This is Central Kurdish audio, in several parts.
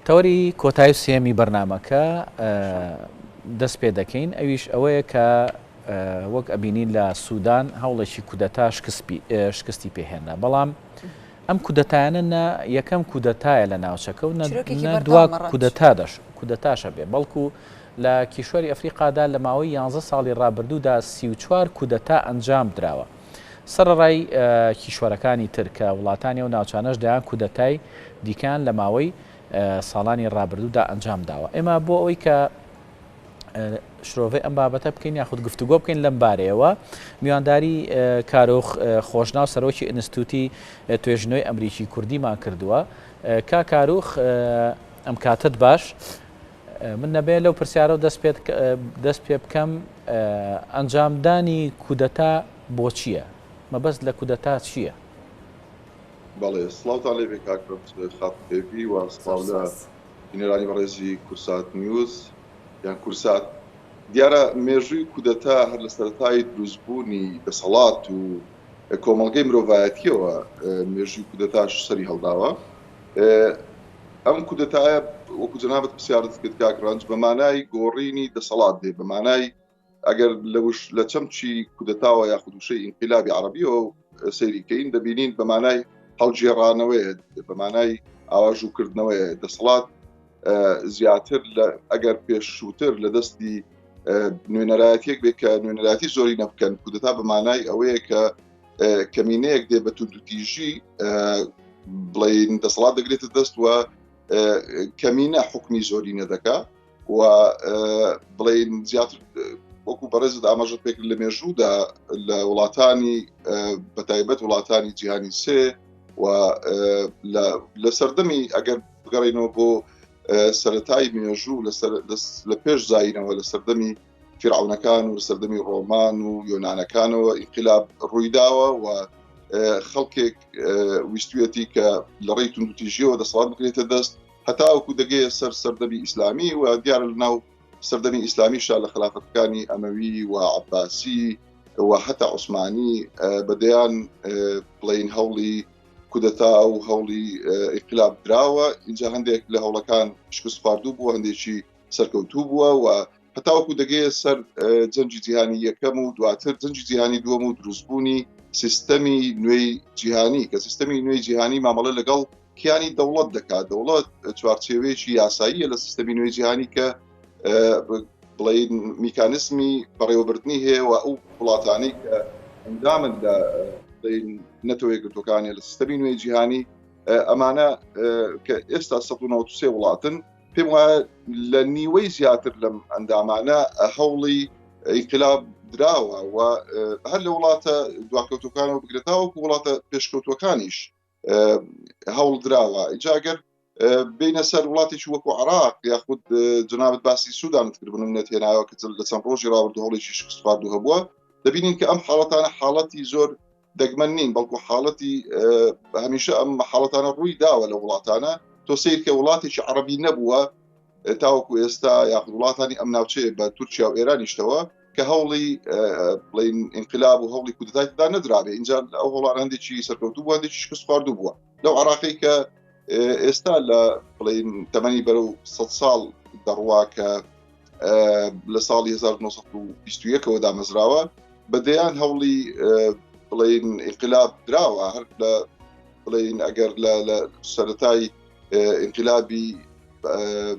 تەوەری کۆتایی و سێیەمی بەرنامەکە دەست پێ دەکەین ئەویش ئەوەیە کە وەک ئەبینین لە سوودان هەوڵێکی کودەتا شکستی پێهێنا بەڵام ئەم کودەتایانە نە یەکەم کودەتایە لە ناوچەکە و نە دوا کودەتا دەش کودەتاشە بێ بەڵکو لە کیشوەری ئەفریقادا لە ماوەی یانزە ساڵی ڕابردوودا 34 کودەتا ئەنجام دراوە. سەرەڕای کیشوەرەکانی تر کە وڵاتانی ئەو ناوچانەش دەیان کودەتای دیکەیان لە ماوەی ساڵانی ڕابردوودا ئەنجام داوە. ئێمە بۆ ئەوەی کە شرۆڤەی ئەم بابەتە بکەین یاخود گفتوگۆ بکەین لەم بارەیەوە میوانداری کارۆخ خۆشناو سەرۆکی ئینستوتی توێژینەوەی ئەمریکی کوردیمان کردووە. کا کاروخ ئەم کاتت باش. من نەبێ لەو پرسیارەوە دەست پێ بکەم ئەنجامدانی کودەتا بۆ چییە؟ مەبەست لە کودەتا چییە؟ بەڵێ سڵاوتان لێ بێ کاک خاتوو هێڤی و سڵاو لە بینەرانی بەڕێزی کورسات نیوز یان کورسات. دیارە مێژووی کودەتا هەر لە سەرەتای دروستبوونی دەسەڵات و کۆمەڵگەی مرۆڤایەتییەوە مێژووی کودەتاش سەری هەڵداوە. ئەم کودەتایە وەکو جەنابت پرسیارت کرد کاک ڕەنج بە مانای گۆڕینی دەسەڵات دێ بە مانای ئەگەر لەوش لە چەمکی کودەتاوە یاخود وشەی ئینقلابی عەرەبیەوە سەیری کەین دەبینین بە مانای هەڵگێڕانەوەیە بە مانای ئاواژووکردنەوەیە دەسەڵات زیاتر لە ئەگەر پێشووتر لە دەستی نوێنەرایەتێک بێت کە نوێنەراتی زۆری نەبکەن کودەتا بە مانای ئەوەیە کە کەمینەیەک دێ بە توندوتیژی بڵین دەسەڵات دەگرێتە دەست و کەمینە حکمی زۆری نەدەکا و بڵین زیاتر وەکو بەڕێزت ئاماژە پێکرد لە مێژوودا لە وڵاتانی بەتایبەت وڵاتانی جیهانی سێ و لە سەردەمی ئەگەر بگەڕینەوە بۆ سەتای مێژوو لە پێش زینەوە لە سەردەمی فیرعەونەکان و سەردەمی ڕۆمان و یۆنانەکانەوە ئینقلاب ڕوویداوە و خەڵکێک ویستویەتی کە لە ڕێی توندوتیژیەوە دەسەڵات بکرێتە دەست هەتاوەکو دەگەیە سەر سەردەمی ئیسلامی و دیارە لە ناو سەردەمی ئیسلامیشا لە خەلافەتەکانی ئەمەوی و عەباسی و هەتا عوسمانی بە دەیان بڵین هەوڵی کودەتا و هەوڵی ئینقلاب دراوە اینجا هەندێک لە هەوڵەکان شکست خواردوو بووە هەندێکی سەرکەوتوو بووە و هەتاوەکو دەگەیە سەر جەنگی جیهانی یەکەم و دواتر جەنگی جیهانی دووەم و دروستبوونی سیستەمی نوێی جیهانی کە سیستەمی نوێی جیهانی مامەڵە لەگەڵ کیانی دەوڵەت دەکات دەوڵەت چوارچێوەیەکی یاساییە لە سیستەمی نوێی جیهانی کە بڵێن میکانیزمی بەڕێوەبردنی هەیە و ئەو وڵاتانەی کە ئەندامن لە نەتەوە یەکگرتووەکانی لە سیستەمی نوێی جیهانی ئەمانە کە ئێستا 1993 وڵاتن پێم وایە لە نیوەی زیاتر لەم ئەندامانە هەوڵی ئینقلاب دراوە و هەر لە وڵاتە دواکەوتەکانەوە بگرێتاوەکو وڵاتە پێشکەوتوەکانیش هەوڵ دراوە ئیجاگەر بینە سەر وڵاتێکی وەکو عراق یاخود جنابەت باسی سوودانت کرد بنم نەتێناوە کە لە چەند ڕۆژی ڕابردوو هەوڵێکی شکست خواردوو هەبووە دەبینین کە ئەم حاڵەتانە حاڵەتی زۆر دەگمەن نین بەڵکو حاڵەتی هەمیشە ئەم حاڵەتانە ڕووی داوە لە وڵاتانە تۆ سیر کە وڵاتێکی عەربی نەبووە تاوەکو ئێستا یاخود وڵاتانی ئەم ناوچەیە بە تورکیا و ئێرانیشتەوە کە هەوڵی بڵین ئینقلاب و هەوڵی کودتایدا نەدرابێ اینجا ئەو هەوڵان هەندێکی سەرکەوتوو بووە هەندێکی شکست خواردوو بووە لەو عراقی کە ئێستا لە بڵین تەمەنی بەرەو 100 ساڵ دەڕوا کە لە ساڵی 1920ەوە دامەزراوە بە دەیان هەوڵی بڵین ئینقلاب دراوە هەر لە بڵین ئەگەر لە سەتای ئینقلابی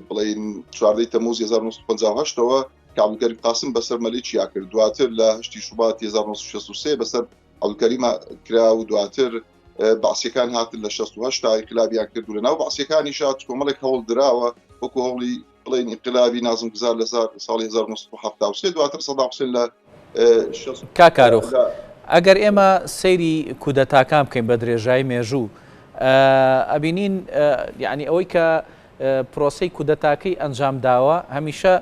بڵین چواردەی تەموز 1950ەوە کابلکەریم قاسم بەسەر مەلیکیا کرد دواتر لە هەشتی شوبات 1963 بەسەر عەبدولکەریمە کرا و دواتر بەعسیەکان هاتن لە 68 تا ئینقلابیان کرد و لە ناو بەعسیەکانیشا کۆمەڵێک هەوڵ دراوە وەکو هەوڵی بڵێن ئینقلابی نازم گوزار لە ساڵی 1973 دواتر سەدام حوسێن لە کاک کاروخ ئەگەر ئێمە سەیری کودەتاکان بکەین بە درێژایی مێژوو ئەبینین یعنی ئەوەی کە پرۆسەی کودەتاکەی ئەنجام داوە هەمیشە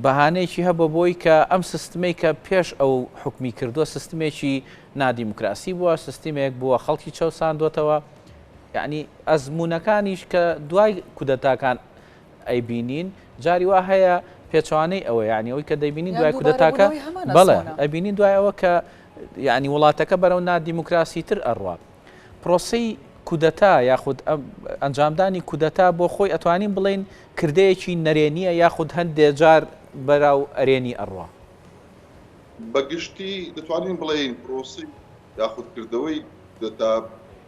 بەهانەیەکی هەبووە بۆی کە ئەم سیستمەی کە پێش ئەو حوکمی کردووە سیستمێکی نادیموکراسی بووە، سیستمێک بووە خەڵکی چەوساندووەتەوە، یەعنی ئەزموونەکانیش کە دوای کودەتاکان ئەیبینین جاری وا هەیە پێچەوانەی ئەوە یعنی ئەوەی کە دەیبینین دوای کودەتاکە بەڵێ ئەبینین دوای ئەوە کە یعنی وڵاتەکە بەرەو نادیموکراسی تر ئەڕوا پرۆسەی. کودەتا یاخود ئەنجامدانی کودەتا بۆ خۆی ئەتوانین بڵێین کردەیەکی نەرێنیە یاخود هەندێ جار بەراو ئەرێنی ئەڕوا؟ بە گشتی دەتوانین بڵێین پرۆسەی یاخود کردەوەی کودەتا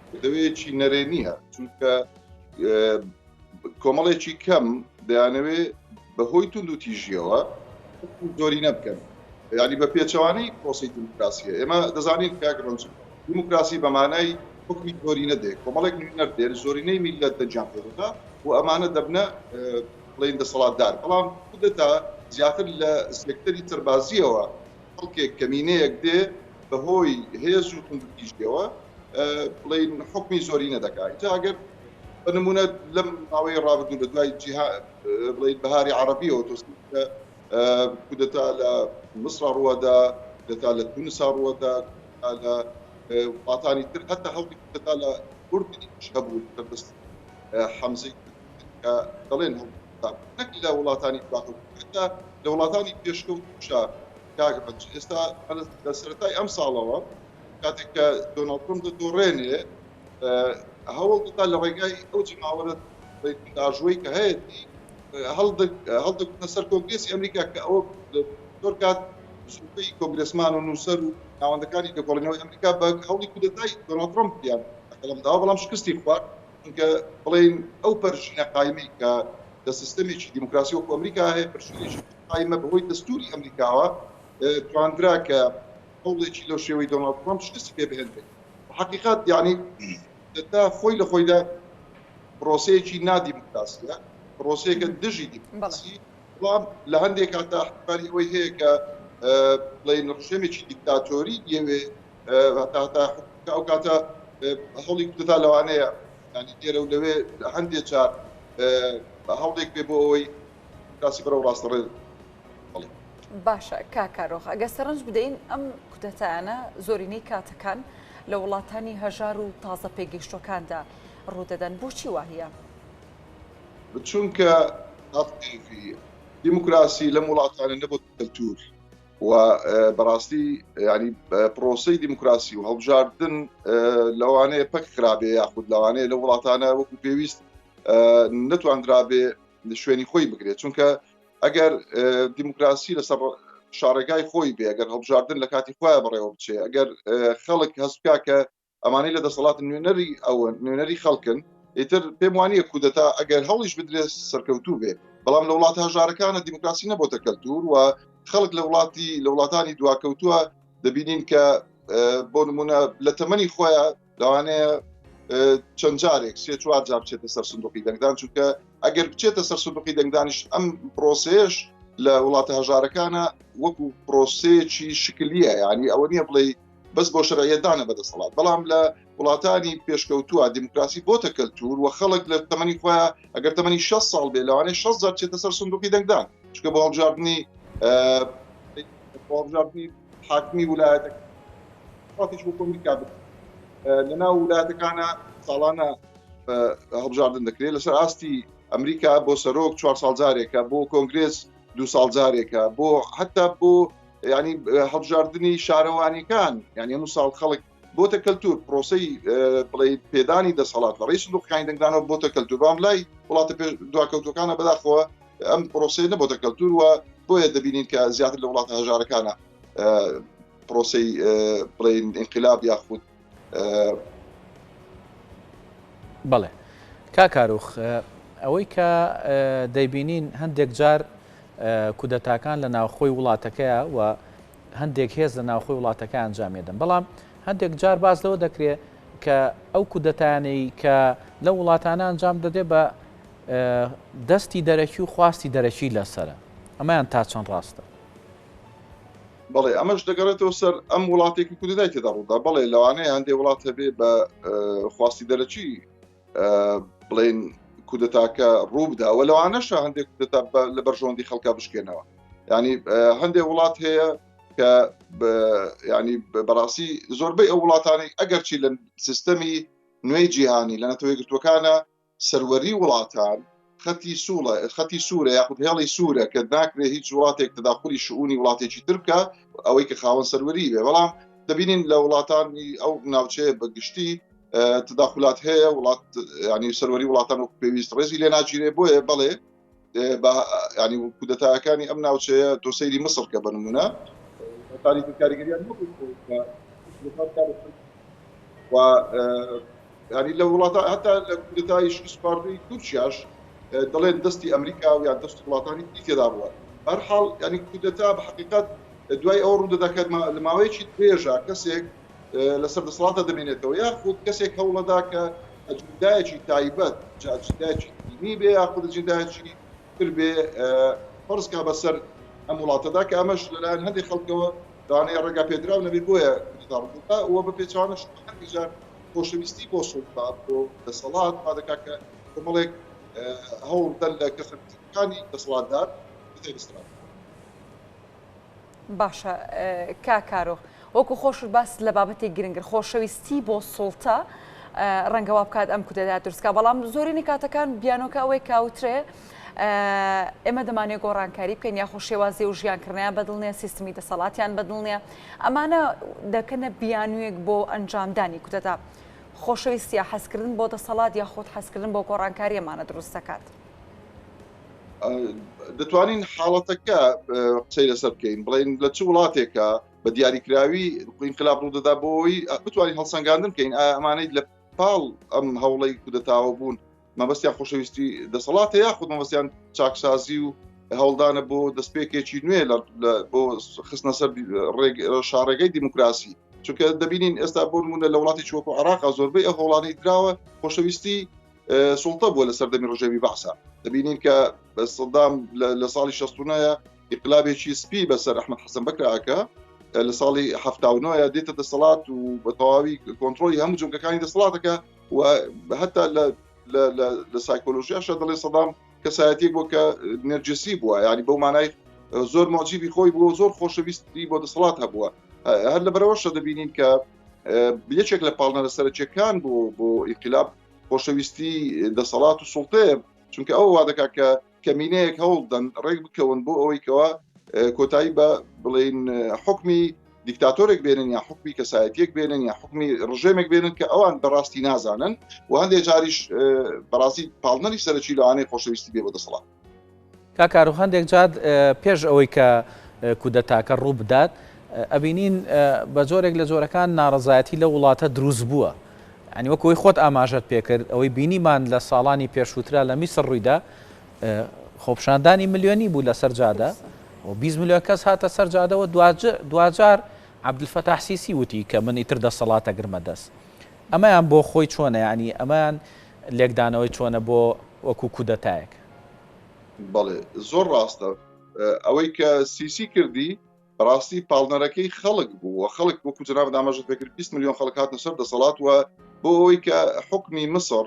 کردەوەیەکی نەرێنیە، چونکە کۆمەڵێکی کەم دەیانەوێ بەهۆی توندوتیژیەوە زۆرینە بکەن، یانی بە پێچەوانەی پرۆسەی دیموکراسیە. ئێمە دەزانین کاک ڕەنج دیموکراسی بە مانای حوکمی زۆرینە دێ، کۆمەڵێک نوێنەر دێن زۆرینەی میللەت دەنگیان پێ دەدا و ئەمانە دەبنە بڵێین دەسەڵاتدار. بەڵام کودەتا زیاتر لە سێکتەری سەربازیەوە خەڵکێک کەمینەیەک دێ بەهۆی هێز و توندوتیژیەوە بڵێین حوکمی زۆرینە دەکا. ئینجا ئەگەر بە نمونە لەم ماوەی ڕابردوو لە دوای جیها بڵێین بەهاری عەڕەبیەوە تۆ کودەتا لە میسرا ڕووەدا، کودەتا لە تونسا ڕووەدا، کودەتا لە وڵاتانی تر، هەتا هەوڵی کودەتا لە ئوردنیش هەبوو لەسەر دەستی حەمزەی کە دەڵێن هەوڵی کودەتا بوو، نەک لە وڵاتانی دواکەوتوو، هەتا لە وڵاتانی پێشکەوتووشا کاک ڕەنج ئێستا لە سەرەتای ئەمساڵەوە کاتێک کە دۆناڵد ترەمپ دەدۆڕێنێ هەوڵ دەدا لە ڕێگای ئەو جەماوەرە توندئاژۆی کە هەیەتی هەڵدەکوتنە سەر کۆنگرێسی ئەمریکا کە ئەوە زۆر کات زۆربەی کۆنگرێسمان و نووسەر و ناوەندەکانی لێکۆڵینەوەی ئەمریکا بە هەوڵی کودەتای دۆناڵد ترەمپیان لە قەڵەم داوە، بەڵام شکستی خوارد، چونکە بڵێین ئەو پەرژینە قایمەی کە لە سیستەمێکی دیموکراسی وەکو ئەمریکا هەیە، پەرژینێکی قایمە بەهۆی دەستووری ئەمریکاوە تواندرا کە هەوڵێکی لەو شێوەی دۆناڵد ترەمپ شکستی پێ بهێنرێت. حەقیقەت یانی کودەتا خۆی لە خۆیدا پرۆسەیەکی نادیموکراسیە، پرۆسەیەکە دژی دیموکراسی، بەڵام لە هەندێک کاتدا احتمالی ئەوەی هەیە کە بڵێین ڕژێمێکی دیکتاتۆری بیەوێ هەتا هەتا حوکم بکا، ئەو کاتە هەوڵی کودەتا لەوانەیە یانی لێرە و لەوێ هەندێک جار هەوڵێک بێ بۆ ئەوەی دیموکراسی بەرەو ڕاستەڕێ بەڵێ. باشە کاک کارۆخ ئەگەر سەرنج بدەین ئەم کودەتایانە زۆرینەی کاتەکان لە وڵاتانی هەژار و تازە پێگەیشتوەکاندا ڕوودەدەن بۆچی واهیە؟ چونکە دیموکراسی لەم وڵاتانە نەبۆتە کەلتور و بەڕاستی ینی پرۆسی دیموکراسی و هەڵبژاردن لەوانەیە پەک خرابێ یاخود لەوانەیە لە وڵاتانە وەکو پێویست نەتواندرابێ شوێنی خۆی بگرێت چونکە ئەگەر دیموکراسی لەسەر شاڕێگای خۆی بێ ئەگەر هەڵبژاردن لە کاتی خۆیان بەڕێوە بچێ ئەگەر خەڵک هەست بکا کە ئەمانەی لە دەسەڵات نوێنەری ئەوە نوێنەری خەڵکن ئیتر پێم وانە کودەتا ئەگەر هەوڵیش بدرێت سەرکەوتوو بێ بەڵام لە وڵاتە هەژارەکانە دیموکراسی نەبۆتە کەلتور و خەڵک لە وڵاتی لە وڵاتانی دواکەوتووە دەبینین کە بۆ نمونە لە تەمەنی خۆیان لەوانەیە چەند جارێک سێ چوار جار بچێتە سەر سندوقی دەنگدان چونکە ئەگەر بچێتە سەر سندوقی دەنگدانیش ئەم پرۆسەیەش لە وڵاتە هەژارەکانە وەکو پرۆسەیەکی شکلیە یعنی ئەوە نییە بڵێ بەس بۆ شەرعیەتدانە بەدەسەڵات بەڵام لە وڵاتانی پێشکەوتووە دیموکراسی بۆتە کەلتور و خەڵک لە تەمەنی خۆیان ئەگەر تەمەنی 6 ساڵ بێ لەوانەیە 6 جار بچێتە سەر سندوقی دەنگدان چونکە بۆ هەڵبژاردنی هەڵبژاردنی حاکمی ولایەتە وڵاتێکی وەکو ئەمریکا بێت لەناو ولایەتەکانە ساڵانە هەڵبژاردن دەکرێت لەسەر ئاستی ئەمریکا بۆ سەرۆک چوار ساڵ جارێکە بۆ کۆنگرێس دو ساڵ جارێکە بۆ حتا بۆ ینی هەڵبژاردننی شارەوانیەکان یعنی هەموو ساڵ خەڵک بۆتە کەلتور پرۆسی بڵێ پێدانی دەسەڵات لە ڕێی سندوقەکانی دەنگدانەوە بۆتە کەلتور بەڵام لای وڵاتە دواکەوتوەکانە بەداخەوە ئەم پرۆسەیە نەبۆتە کەلتور و بۆیە دەبینین کە زیاتر لە وڵاتە هەژارەکانە پرۆسەی بڵێین ئینقلاب یاخود بەڵێ کاک کاروخ ئەوەی کە دەیبینین هەندێک جار کودەتاکان لە ناوخۆی وڵاتەکەیە و هەندێک هێز لە ناوخۆی وڵاتەکە ئەنجامێدەن بەڵام هەندێک جار باس لەوە دەکرێت کە ئەو کودەتانەی کە لە وڵاتانە ئەنجام دەدێ بە دەستی دەرەکی و خواستی دەرەکی لەسرە ئەمەیان تا چەند ڕاستە؟ بەڵێ ئەمەش دەگەڕێتەوە سەر ئەم وڵاتێکی کودەتای تێدا ڕوودا بەڵێ لەوانەیە هەندێک وڵات هەبێ بە خواستی دەرەکی بڵێن کودەتاکە ڕووبدا و لەوانەشە هەندێک کودەتا لە بەرژەوەندی خەڵکا بشکێنەوە ینی هەندێک وڵات هەیە کە ینی بەڕاستی زۆربەی ئەو وڵاتانەی ئەگەرچی لە سیستەمی نوێی جیهانی لە نەتەوە یەکگرتووەکانە سەروەری وڵاتان خەتی سوڵە خەتی سوورە یاخود هێڵی سوورە کە ناکرێ هیچ وڵاتێک تەداخلی شئونی وڵاتێکی تر بکە ئەوەی کە خاوەن سەروەری بێ بەڵام دەبینین لە وڵاتانی ئەو ناوچەیە بە گشتی. تداخلات هەیە وڵات ینی سەروەری وڵاتان وەکو پێویست ڕێزی لێ ناگیرێ بۆیە بەڵێ ینی کودەتاکانی ئەم ناوچەیە تۆ سەیری مسڕ کە بە نمونە تاریخی کاریگەریان و ینی لە وڵاتە هەتا لە کودەتای شکستخواردووی تورکیاش دەڵێن دەستی ئەمریکا و یان دەستی وڵاتانی تری تێدا بووە بەرحاڵ ینی کودەتا بە حقیقت دوای ئەوە ڕوودەدا کە لە ماوەیەکی درێژە کەسێک لەسەر دەسەڵاتە دەمێنێتەوە یاخود کەسێک هەوڵەدا کە ئەجندایەکی تایبەت جا ئەجندایەکی دینی بێ یاخود ئەجندایەکی تر بێ فەرز کا بەسەر ئەم وڵاتەدا کە ئەمەش لەلایەن هەندێک خەڵکەوە لەوانەیە ڕێگا پێدراو نەبێ بۆیە کودەتا ڕوودەدا و بە پێچەوانەش هەندێک جار خۆشەویستی بۆ سوڵتە بۆ دەسەڵات وا دەکات کە کۆمەڵێک هەوڵ بدەن لە کەسە نزیکەکانی دەسەڵاتدار بتێ باشە کاک کارۆخ وەکو خۆشت باست لە بابەتێک گرنگ کرد خۆشەویستی بۆ سوڵتە ڕەنگە وا بکات ئەم کودەتا دروست کا بەڵام زۆرینەی کاتەکان بیانۆکە ئەوەی کاوترێ ئێمە دەمانێ گۆڕانکاری بکەین یاخۆ شێوازی و ژیانکردنیان بەدڵ نیە سیستمی دەسەڵاتیان بەدڵ نیە ئەمانە دەکەنە بیانوویەک بۆ ئەنجامدانی کودەتا خۆشەویستیە حەزکردن بۆ دەسەڵات یاخود حەزکردن بۆ گۆڕانکاری ئەمانە دروست دەکات. دەتوانین حاڵەتەکە قسەی لەسەر بکەین بڵین لە چ وڵاتێکە بە دیاریکراوی ئینقلاب ڕوودەدا بۆی بتوانین هەڵسەنگاندن بکەین ئایا ئەمانەی لە پاڵ ئەم هەوڵی کودەتاوە بوون مەبەستیان خۆشەویستی دەسەڵاتە یاخود مەبەستیان چاکسازی و هەوڵدانە بۆ دەستپێکێکی نوێ بۆ خستنە سەر شاڕێگەی دیموکراسی چونکە دەبینین ئێستا بۆ نمونە لە وڵاتی چوەکو عراق زۆربەی ئەو هەوڵانەی دراوە خۆشەویستی سوڵتە بووە لە سەردەمی ڕژێمی بەعسا دەبینین کە سەدام لە ساڵی 69 ئیقلابێکی سپی بەسەر ئەحمد حەسەن بەکراکە لە ساڵی 79 دێتە دەسەڵات و بە تەواوی کۆنتترۆلی هەموو جومگەکانی دەسەڵاتەکە و هەتا لە لە سایکۆلۆژیاشە دەڵێ سەدام کەسایەتێک بۆ کە نەرجسی بووە ینی بەو مانای زۆر مۆجیبی خۆی بووە زۆر خۆشەویستی بۆ دەسەڵات هەبووە هەر لە بەرەوەشە دەبینین کە یەکێک لە پاڵنەرە سەرەکیەکان بۆ بۆ ئینقلاب خۆشەویستی دەسەڵات و سوڵتەیە چونکە ئەو وا دەکات کە کەمینەیەک هەوڵ بدەن ڕێک بکەون بۆ ئەوەی کەوا کۆتایی بە بڵین حکمی دیکتاتۆرێک بێنن یا حکمی کەسایەتیەک بێنن یا حکمی ڕژێمێک بێنن کە ئەوان بەڕاستی نازانن و هەندێک جاریش بەڕاستی پاڵنەری سەرەکی لەوانەیە خۆشەویستی بێ بۆ دەسەڵات. کاک کارۆخ هەندێک جار پێش ئەوەی کە کودەتاکە ڕوو بدات ئەبینین بە جۆرێک لە جۆرەکان ناڕەزایەتی لە وڵاتە دروست بووە ینی وەک ئەوەی خۆت ئاماژەت پێکرد ئەوەی بینیمان لە ساڵانی پێشووترا لە میسر ڕوویدا خۆپشاندانی ملیۆنی بوو لەسەر جادە و 20 ملیۆن کەس هاتە سەر جادەوە دواجار عەبدولفەتاح سیسی وتی کە من ئیتر دەسەڵاتە گرمە دەست ئەمەیان بۆ خۆی چۆنە یعنی ئەمەیان لێکدانەوەی چۆنە بۆ وەکو کودەتایەک؟ بەڵێ زۆر ڕاستە ئەوەی کە سیسی کردی بەڕاستی پاڵنەرەکەی خەڵک بوو و خەڵک وەکو جەنابت ئاماژەت پێکرد 20 میلیۆن خەڵک هاتنە سەر دەسەڵات و بۆ ئەوەی کە حکمی مسڕ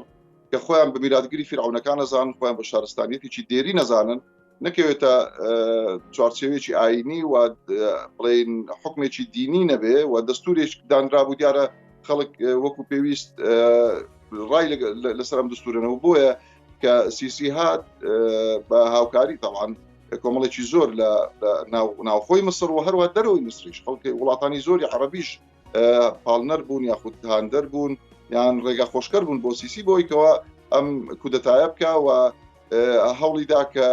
کە خۆیان بە میراتگری فیرعەونەکان نەزانن خۆیان بە شارستانیەتێکی دێری نەزانن نەکەوێتە چوارچێوەیەکی ئاینی و بڵێن حکمێکی دینی نەبێ و دەستورێک دانرابوو دیارە خەڵک وەکو پێویست ڕای لەسەر ئەم دەستورەنەوە بۆیە کە سیسی هات بە هاوکاری تاوان کۆمەڵێکی زۆر لە ناوخۆی مسر و هەروە دەرەوەی مسریش خەڵکی وڵاتانی زۆری عربیش پاڵنەر بوون یاخود هاندەر بوون یان ڕێگا خۆشکەر بوون بۆ سیسی بۆی کەەوە ئەم کودەتایە بکە و هەوڵی دا کە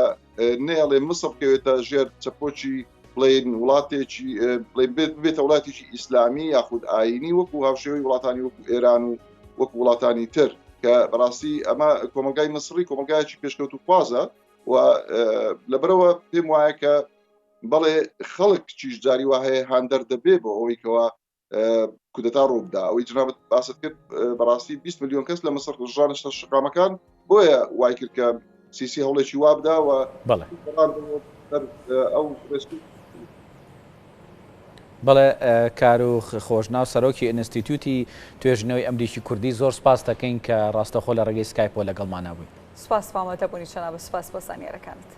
نەیەڵێ مسڕ بکەوێتە ژێر چەپۆکی بڵێن وڵاتێکی بڵێن بێتە وڵاتێکی ئیسلامی یاخود ئاینی وەکو هاوشێوەی وڵاتانی وەکو ئێران و وەکو وڵاتانی تر کە بەڕاستی ئەمە کۆمەلگای مسڕی کۆمەلگایەکی پێشکەوتو خوازە و لەبەرەوە پێم وایە کە بەڵێ خەڵک چیش جاری وا هەیە هاندەر دەبێ بۆ ئەوەی کەوا کودەتا ڕووبدا ئەوەی جنابت باست کرد بەڕاستی 20 میلیۆن کەس لە مسڕ ڕژانە سەر شەقامەکان بۆیە وای کرد کە سیسی هەوڵێکی وا بدا و بەڵێ ئەو بەڵێ کاروخ خۆشناو سەرۆکی ئینستیتیوتی توێژینەوەی ئەمریکی کوردی زۆر سپاس دەکەین کە ڕاستەخۆ لە ڕێگەی سکایپەوە لەگەڵمانە بووی. سپاس بۆ ئامادەبوونی جەنابت سپاس بۆ زانیارەکانت.